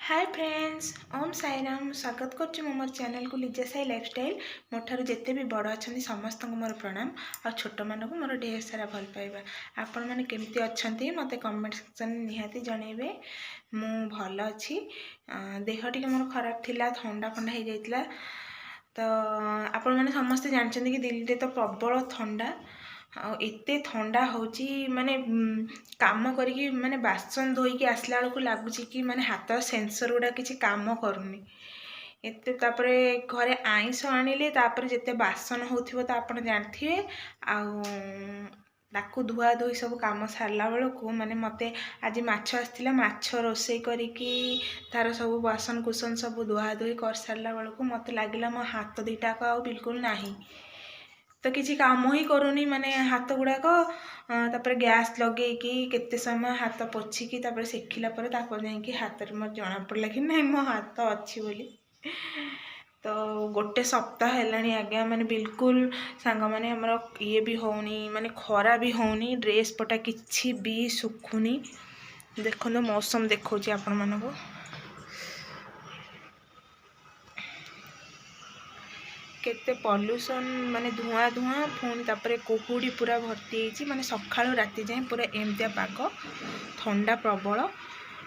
ହାଏ friends, Om Sai Ram. ସ୍ୱାଗତ କରୁଛି ମୁଁ ମୋର ଚ୍ୟାନେଲକୁ ଲିଜା ସାଇ ଲାଇଫଷ୍ଟାଇଲ୍। ମୋ ଠାରୁ ଯେତେ ବି ବଡ଼ ଅଛନ୍ତି, ସମସ୍ତଙ୍କୁ ମୋର ପ୍ରଣାମ ଆଉ ଛୋଟମାନଙ୍କୁ ମୋର ଢେର ସାରା ଭଲ ପାଇବା। ଆପଣମାନେ କେମିତି ଅଛନ୍ତି, ମୋତେ କମେଣ୍ଟ ସେକ୍ସନରେ ନିହାତି ଜଣାଇବେ। ମୁଁ ଭଲ ଅଛି। ଦେହ ଟିକେ ମୋର ଖରାପ ଥିଲା, ଥଣ୍ଡା ଫଣ୍ଡା ହେଇଯାଇଥିଲା। ତ ଆପଣମାନେ ସମସ୍ତେ ଜାଣିଛନ୍ତି କି ଦିଲ୍ଲୀରେ ତ ପ୍ରବଳ ଥଣ୍ଡା ଆଉ ଏତେ ଥଣ୍ଡା ହେଉଛି, ମାନେ କାମ କରିକି, ମାନେ ବାସନ ଧୋଇକି ଆସିଲା ବେଳକୁ ଲାଗୁଛି କି ମାନେ ହାତର ସେନ୍ସର ଗୁଡ଼ା କିଛି କାମ କରୁନି ଏତେ। ତାପରେ ଘରେ ଆଇଁଷ ଆଣିଲେ ତାପରେ ଯେତେ ବାସନ ହେଉଥିବ ତ ଆପଣ ଜାଣିଥିବେ। ଆଉ ତାକୁ ଧୁଆ ଧୋଇ ସବୁ କାମ ସାରିଲା ବେଳକୁ, ମାନେ ମୋତେ ଆଜି ମାଛ ଆସିଥିଲା, ମାଛ ରୋଷେଇ କରିକି ତାର ସବୁ ବାସନ କୁସନ ସବୁ ଧୁଆ ଧୋଇ କରିସାରିଲା ବେଳକୁ ମୋତେ ଲାଗିଲା ମୋ ହାତ ଦୁଇଟାକ ଆଉ ବିଲକୁଲ ନାହିଁ। ତ କିଛି କାମ ହିଁ କରୁନି ମାନେ ହାତ ଗୁଡ଼ାକ। ତାପରେ ଗ୍ୟାସ୍ ଲଗେଇକି କେତେ ସମୟ ହାତ ପୋଛିକି ତାପରେ ସେକିଲା ପରେ ତାପରେ ଯାଇକି ହାତରେ ମୋର ଜଣାପଡ଼ିଲା କି ନାଇଁ, ମୋ ହାତ ଅଛି ବୋଲି। ତ ଗୋଟେ ସପ୍ତାହ ହେଲାଣି ଆଜ୍ଞା, ମାନେ ବିଲକୁଲ ସାଙ୍ଗମାନେ ଆମର ଇଏ ବି ହେଉନି, ମାନେ ଖରା ବି ହେଉନି, ଡ୍ରେସ୍ ପଟା କିଛି ବି ଶୁଖୁନି। ଦେଖନ୍ତୁ, ମୌସମ ଦେଖାଉଛି ଆପଣମାନଙ୍କୁ କେତେ ପଲ୍ୟୁସନ୍, ମାନେ ଧୂଆଁ ଧୂଆଁ, ପୁଣି ତାପରେ କୁହୁଡ଼ି ପୁରା ଭର୍ତ୍ତି ହେଇଛି। ମାନେ ସକାଳୁ ରାତି ଯାଏଁ ପୁରା ଏମିତିଆ ପାଗ, ଥଣ୍ଡା ପ୍ରବଳ।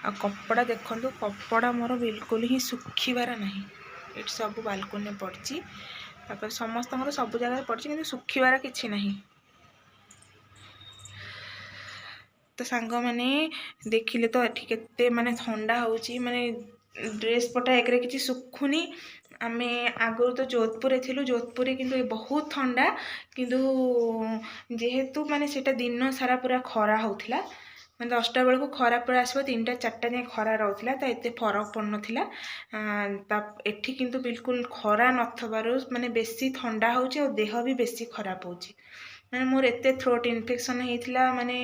ଆଉ କପଡ଼ା ଦେଖନ୍ତୁ, କପଡ଼ା ମୋର ବିଲକୁଲ ହିଁ ଶୁଖିବାର ନାହିଁ। ଏଠି ସବୁ ବାଲକୋନିରେ ପଡ଼ିଛି, ତାପରେ ସମସ୍ତଙ୍କର ସବୁ ଜାଗାରେ ପଡ଼ିଛି, କିନ୍ତୁ ଶୁଖିବାର କିଛି ନାହିଁ। ତ ସାଙ୍ଗମାନେ, ଦେଖିଲେ ତ ଏଠି କେତେ ମାନେ ଥଣ୍ଡା ହେଉଛି, ମାନେ ଡ୍ରେସ୍ ପଟା ଏକରେ କିଛି ଶୁଖୁନି। ଆମେ ଆଗରୁ ତ ଯୋଧପୁରରେ ଥିଲୁ। ଯୋଧପୁରରେ କିନ୍ତୁ ବହୁତ ଥଣ୍ଡା, କିନ୍ତୁ ଯେହେତୁ ମାନେ ସେଇଟା ଦିନ ସାରା ପୁରା ଖରା ହେଉଥିଲା, ମାନେ 10ଟା ବେଳକୁ ଖରା ପୁରା ଆସିବ, 3ଟା 4ଟା ଯାଏଁ ଖରା ରହୁଥିଲା, ତ ଏତେ ଫରକ ପଡ଼ୁନଥିଲା। ତା ଏଠି କିନ୍ତୁ ବିଲକୁଲ ଖରା ନଥିବାରୁ ମାନେ ବେଶୀ ଥଣ୍ଡା ହେଉଛି ଆଉ ଦେହ ବି ବେଶୀ ଖରାପ ହେଉଛି। ମାନେ ମୋର ଏତେ ଥ୍ରୋଟ୍ ଇନଫେକ୍ସନ୍ ହେଇଥିଲା, ମାନେ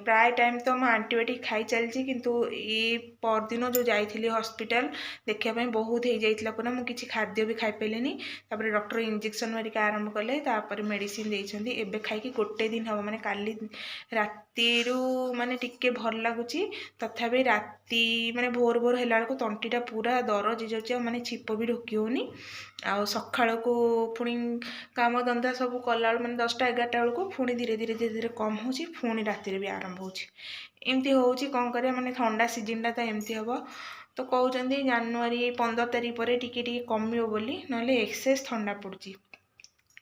ପ୍ରାୟ ଟାଇମ୍ ତ ମୁଁ ଆଣ୍ଟିବାୟୋଟିକ୍ ଖାଇ ଚାଲିଛି, କିନ୍ତୁ ଏଇ ପରଦିନ ଯେଉଁ ଯାଇଥିଲି ହସ୍ପିଟାଲ ଦେଖିବା ପାଇଁ, ବହୁତ ହେଇଯାଇଥିଲା ପୁରା। ମୁଁ କିଛି ଖାଦ୍ୟ ବି ଖାଇପାରିଲିନି। ତାପରେ ଡକ୍ଟର ଇଞ୍ଜେକ୍ସନ୍ ହେରିକା ଆରମ୍ଭ କଲେ, ତାପରେ ମେଡ଼ିସିନ ଦେଇଛନ୍ତି। ଏବେ ଖାଇକି ଗୋଟେ ଦିନ ହେବ, ମାନେ କାଲି ରାତିରୁ ମାନେ ଟିକେ ଭଲ ଲାଗୁଛି। ତଥାପି ରାତି ମାନେ ଭୋର ଭୋର ହେଲା ବେଳକୁ ତଣ୍ଟିଟା ପୁରା ଦରଜ ହେଇଯାଉଛି ଆଉ ମାନେ ଛିପ ବି ଢୋକି ହେଉନି। ଆଉ ସକାଳକୁ ପୁଣି କାମ ଧନ୍ଦା ସବୁ କଲାବେଳକୁ, ମାନେ 10ଟା 11ଟା ବେଳକୁ ପୁଣି ଧୀରେ ଧୀରେ ଧୀରେ ଧୀରେ କମ୍ ହେଉଛି, ପୁଣି ରାତିରେ ବି ଆରମ୍ଭ ହେଉଛି। ଏମିତି ହେଉଛି, କ'ଣ କରିବା? ମାନେ ଥଣ୍ଡା ସିଜିନ୍ଟା ତ ଏମିତି ହେବ। ତ କହୁଛନ୍ତି ଜାନୁଆରୀ 15 ତାରିଖ ପରେ ଟିକେ ଟିକେ କମିବ ବୋଲି, ନହେଲେ ଏକ୍ସେସ୍ ଥଣ୍ଡା ପଡ଼ୁଛି।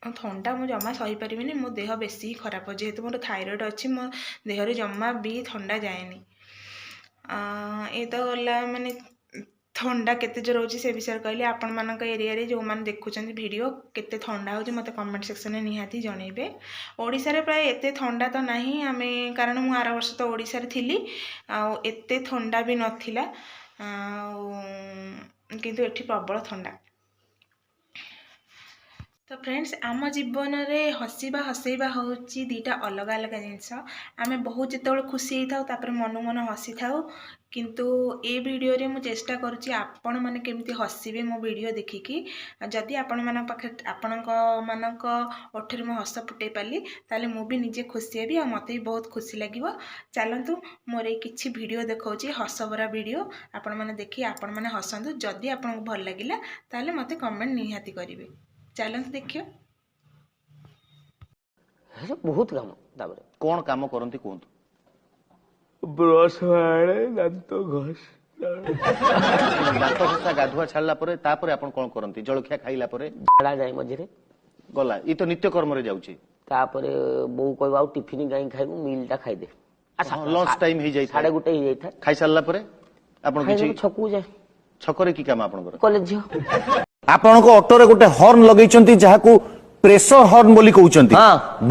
ଆଉ ଥଣ୍ଡା ମୁଁ ଜମା ସହିପାରିବିନି, ମୋ ଦେହ ବେଶୀ ହିଁ ଖରାପ। ଯେହେତୁ ମୋର ଥାଇରଏଡ଼୍ ଅଛି, ମୋ ଦେହରେ ଜମା ବି ଥଣ୍ଡା ଯାଏନି। ଏ ତ ଗଲା, ମାନେ ଥଣ୍ଡା କେତେ ଜୋର ହେଉଛି ସେ ବିଷୟରେ କହିଲି। ଆପଣମାନଙ୍କ ଏରିଆରେ ଯେଉଁମାନେ ଦେଖୁଛନ୍ତି ଭିଡ଼ିଓ, କେତେ ଥଣ୍ଡା ହେଉଛି, ମୋତେ କମେଣ୍ଟ ସେକ୍ସନରେ ନିହାତି ଜଣାଇବେ। ଓଡ଼ିଶାରେ ପ୍ରାୟ ଏତେ ଥଣ୍ଡା ତ ନାହିଁ ଆମେ, କାରଣ ମୁଁ ଆର ବର୍ଷ ତ ଓଡ଼ିଶାରେ ଥିଲି ଆଉ ଏତେ ଥଣ୍ଡା ବି ନଥିଲା, ଆଉ କିନ୍ତୁ ଏଠି ପ୍ରବଳ ଥଣ୍ଡା। ତ ଫ୍ରେଣ୍ଡସ୍, ଆମ ଜୀବନରେ ହସିବା ହସେଇବା ହେଉଛି ଦୁଇଟା ଅଲଗା ଅଲଗା ଜିନିଷ। ଆମେ ବହୁତ ଯେତେବେଳେ ଖୁସି ହେଇଥାଉ, ତାପରେ ମନକୁ ମନ ହସିଥାଉ। କିନ୍ତୁ ଏ ଭିଡ଼ିଓରେ ମୁଁ ଚେଷ୍ଟା କରୁଛି ଆପଣମାନେ କେମିତି ହସିବେ ମୋ ଭିଡ଼ିଓ ଦେଖିକି। ଆଉ ଯଦି ଆପଣମାନଙ୍କ ପାଖରେ, ଆପଣଙ୍କ ମାନଙ୍କ ଓଠରେ ମୁଁ ହସ ଫୁଟେଇ ପାରିଲି, ତାହେଲେ ମୁଁ ବି ନିଜେ ଖୁସି ହେବି ଆଉ ମୋତେ ବି ବହୁତ ଖୁସି ଲାଗିବ। ଚାଲନ୍ତୁ, ମୋର ଏଇ କିଛି ଭିଡ଼ିଓ ଦେଖାଉଛି, ହସଭରା ଭିଡ଼ିଓ। ଆପଣମାନେ ଦେଖି ଆପଣମାନେ ହସନ୍ତୁ। ଯଦି ଆପଣଙ୍କୁ ଭଲ ଲାଗିଲା, ତାହେଲେ ମୋତେ କମେଣ୍ଟ ନିହାତି କରିବେ। ଚାଲନ୍ତୁ ଦେଖିବା। ବହୁତ କାମ ତାପରେ। କଣ କାମ କରନ୍ତି କୁହନ୍ତୁ। ବ୍ରଶ ଆଣେ, ଦାନ୍ତ ଘଷ। ଦାନ୍ତ ଘଷା, ଗାଧୁଆ ଛାଡିଲା ପରେ ତାପରେ ଆପଣ କଣ କରନ୍ତି? ଜଳଖିଆ ଖାଇଲା ପରେ? ଝାଡ଼ା ଯାଏ ମଝିରେ। ଗଲା, ଇଏ ତ ନିତ୍ୟ କର୍ମରେ ଯାଉଛି। ତାପରେ ବୋଉ କହିବ, ଆଉ ଟିଫିନ କାହିଁ ଖାଇବୁ, ମିଲ୍ ଟା ଖାଇଦେ। ଲଞ୍ଚ ଟାଇମ ହେଇଯାଇଥାଏ। 1:30 ହେଇଯାଇଥାଏ। ଖାଇସାରିଲା ପରେ ଆପଣ କିଛି ଖାଇବାକୁ ଛକକୁ ଯାଏ। ଛକରେ କି କାମ ଆପଣଙ୍କର? କଲେଜ ଝିଅ। ଆପଣଙ୍କ ଅଟୋରେ ଗୋଟେ ହର୍ନ ଲଗେଇଛନ୍ତି, ଯାହାକୁ ପ୍ରେସର ହର୍ନ ବୋଲି କହୁଛନ୍ତି।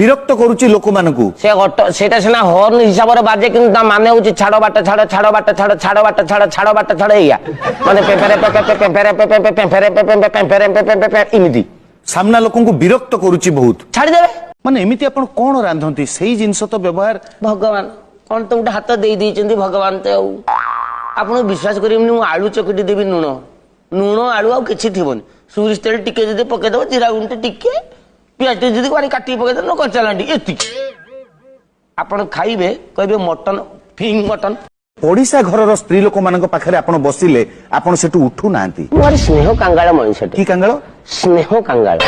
ବିରକ୍ତ କରୁଛି ଲୋକମାନଙ୍କୁ। ସେ ଅଟୋ ସେଇଟା ସିନା ହର୍ନ ହିସାବରେ ବାଜେ, କିନ୍ତୁ ତା ମାନେ ହଉଛି ଛାଡ ବାଟ ଛାଡ, ଛାଡ ବାଟ ଛାଡ, ଛାଡ ବାଟ ଛାଡ, ଛାଡ ବାଟ ଛାଡ। ଏଇଆ ମାନେ ପେପେରେ ପେପେ ପେପେରେ ପେପେ ପେପେରେ ପେପେ ପେପେରେ ପେପେ ପେ ଏମିତି। ସାମ୍ନା ଲୋକଙ୍କୁ ବିରକ୍ତ କରୁଛି ବହୁତ। ଛାଡିଦେବେ। ମାନେ ଏମିତି ଆପଣ କଣ ରାନ୍ଧନ୍ତି? ସେଇ ଜିନିଷ ତ ବ୍ୟବହାର ଭଗବାନ କଣ ତ ଗୋଟେ ହାତ ଦେଇ ଦେଇଛନ୍ତି ଭଗବାନ ତ। ଆଉ ଆପଣ ବିଶ୍ୱାସ କରିବେନି, ମୁଁ ଆଳୁ ଚକଟି ଦେବି, ଲୁଣ ଲୁଣ ଆଳୁ ଆଉ କିଛି ଥିବନି। ସୋରିଷ ତେଲ ଟିକେ ଯଦି ପକେଇଦବ, ଜିରା ଗୁଣ୍ଡ ଟିକେ, ପିଆଜ ଟିକେ ଯଦି ମାରି କାଟିକି ପକେଇଦବ, କଞ୍ଚା ଲଙ୍କା ଟିକେ, ଏତିକି। ଆପଣ ଖାଇବେ, କହିବେ ମଟନ ଫିଙ୍ଗ ମଟନ। ପଡିଶା ଘରର ସ୍ତ୍ରୀ ଲୋକମାନଙ୍କ ପାଖରେ ଆପଣ ବସିଲେ ଆପଣ ସେଠୁ ଉଠୁନାହାନ୍ତି। ମୁଁ ଭାରି ସ୍ନେହ କାଙ୍ଗାଳ ମଣିଷଟେ। କି କାଙ୍ଗାଳ? ସ୍ନେହ କାଙ୍ଗାଳ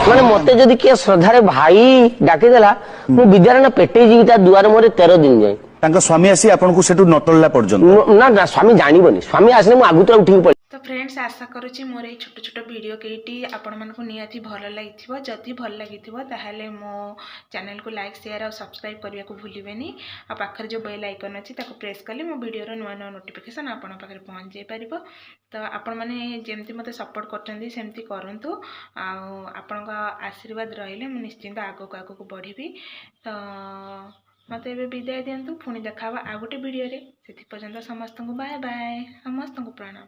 ମାନେ ମତେ ଯଦି କିଏ ଶ୍ରଦ୍ଧାରେ ଭାଇ ଡାକିଦେଲା, ମୁଁ ବିଦ୍ୟାର ନା ପେଟେଇ ଯିବି ତା ଦୁଆର ମୋରେ 13 ଦିନ ଯାଏ। ତାଙ୍କ ସ୍ୱାମୀ ଆସି ଆପଣଙ୍କୁ ସେଠୁ ନଟଳିଲା ପର୍ଯ୍ୟନ୍ତ? ନା ନା, ସ୍ୱାମୀ ଜାଣିବନି। ସ୍ୱାମୀ ଆସିଲେ ମୁଁ ଆଗତୁରା ଉଠିକି ପଳେଇବି। ତ ଫ୍ରେଣ୍ଡସ୍, ଆଶା କରୁଛି ମୋର ଏଇ ଛୋଟ ଛୋଟ ଭିଡ଼ିଓ କେଇଟି ଆପଣମାନଙ୍କୁ ନିହାତି ଭଲ ଲାଗିଥିବ। ଯଦି ଭଲ ଲାଗିଥିବ, ତାହେଲେ ମୋ ଚ୍ୟାନେଲକୁ ଲାଇକ୍, ସେୟାର ଆଉ ସବସ୍କ୍ରାଇବ୍ କରିବାକୁ ଭୁଲିବେନି। ଆଉ ପାଖରେ ଯେଉଁ ବେଲ୍ ଆଇକନ୍ ଅଛି, ତାକୁ ପ୍ରେସ୍ କଲେ ମୋ ଭିଡ଼ିଓର ନୂଆ ନୂଆ ନୋଟିଫିକେସନ୍ ଆପଣଙ୍କ ପାଖରେ ପହଞ୍ଚି ଯାଇପାରିବ। ତ ଆପଣମାନେ ଯେମିତି ମୋତେ ସପୋର୍ଟ କରୁଛନ୍ତି, ସେମିତି କରନ୍ତୁ। ଆଉ ଆପଣଙ୍କ ଆଶୀର୍ବାଦ ରହିଲେ ମୁଁ ନିଶ୍ଚିନ୍ତ ଆଗକୁ ଆଗକୁ ବଢ଼ିବି। ତ ମୋତେ ଏବେ ବିଦାୟ ଦିଅନ୍ତୁ। ପୁଣି ଦେଖା ହେବ ଆଉ ଗୋଟେ ଭିଡ଼ିଓରେ। ସେଥିପର୍ଯ୍ୟନ୍ତ ସମସ୍ତଙ୍କୁ ବାଏ ବାଏ, ସମସ୍ତଙ୍କୁ ପ୍ରଣାମ।